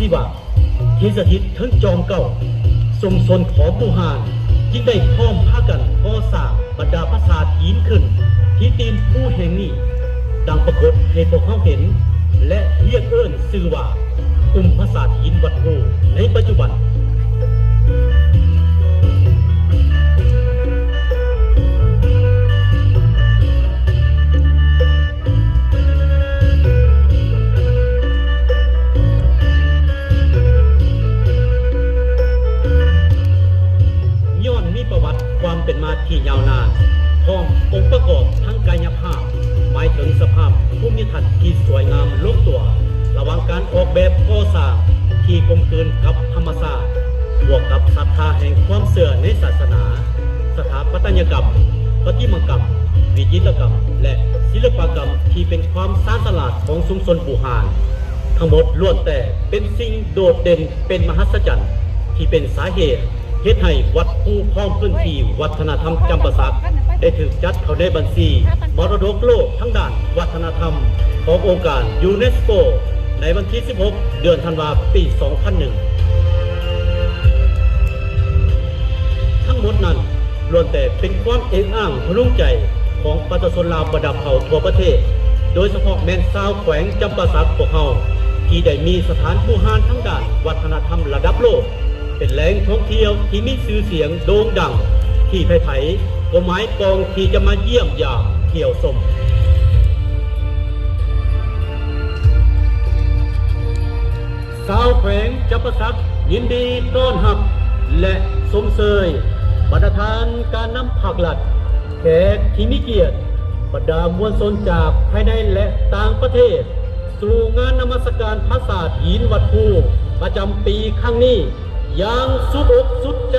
ທີ່ວ່າ ທີ່ສະຖິດເທິງຈອມເກົ້າ. ຊຸມຊົນຂອງບູຮານຈຶ່ງໄດ້ພ້ອມພາກັນກໍ່ສ້າງບັນດາປາສາດຫີນຂຶ້ນທີ່ຕີນພູແຫ່ງນີ້ ດັ່ງປາກົດໃຫ້ພວກເຮົາເຫັນ ແລະ ຮຽກເອີ້ນຊື່ວ່າກຸ່ມປາສາດຫີນວັດພູໃນປັດຈຸບັນ. ຍ້ອນມີປະຫວັດຄວາມເປັນມາທີ່ຍາວນານ, ພ້ອມອົງປະກອບທາງກາຍະພາບ, ໝາຍເຖິງສະພາບພູມິທັດທີ່ສວຍງາມລົງຕົວ ລະຫວ່າງການອອກແບບກໍ່ສ້າງທີ່ກົມກືນກັບທຳມະຊາດ, ບວກກັບສັດທາແຫ່ງຄວາມເຊື່ອໃນສາສະໜາ, ສະຖາປັດຕະຍະກຳ, ປະຕິມາກຳ, ວິຈິດຕະກຳ ແລະ ສິລະປະກຳທີ່ເປັນຄວາມຊານສະຫຼາດຂອງຊຸມຊົນບູຮານ. ທັງໝົດລ້ວນແຕ່ເປັນສິ່ງໂດດເດັ່ນເປັນມະຫັດສະຈັນ ທີ່ເປັນສາເຫດເຮັດໃຫ້ວັດພູຄອງພື້ນທີ່ວັດທະນະທຳຈຳປາສັກ ໄດ້ຖືກຈັດເຂົ້າໃນບັນຊີມໍລະດົກໂລກທາງດ້ານວັດທະນະທຳຂອງອົງການຢູເນສໂກ ໃນວັນທີສິບຫົກ ເດືອນທັນວາ ປີສອງພັນໜຶ່ງ. ທັງໝົດນັ້ນ ລ້ວນແຕ່ເປັນຄວາມເອກອ້າງພະດຸງໃຈຂອງປະຊາຊົນລາວບັນດາເຜົ່າທົ່ວປະເທດ, ໂດຍສະເພາະແມ່ນຊາວແຂວງຈຳປາສັກພວກເຮົາ ທີ່ໄດ້ມີສະຖານບູຮານທາງດ້ານວັດທະນະທຳລະດັບໂລກ, ເປັນແຫຼ່ງທ່ອງທ່ຽວທີ່ມີຊື່ສຽງໂດ່ງດັງ ທີ່ໃຜໆກໍໝາຍປອງທີ່ຈະມາຢ້ຽມຢາມທ່ຽວຊົມ. ຊາວແຂວງຈຳປາສັກຍິນດີຕ້ອນຮັບ ແລະ ຊົມເຊີຍບັນດາທ່ານການນຳພາກລັດ, ແຂກທີ່ມີກຽດ, ບັນດາມວນຊົນຈາກພາຍໃນ ແລະ ຕ່າງປະເທດ ສູ່ງານນະມັດສະການປາສາດຫີນວັດພູ ປະຈຳປີຄັ້ງນີ້ຢ່າງສຸດອົກສຸດໃຈ.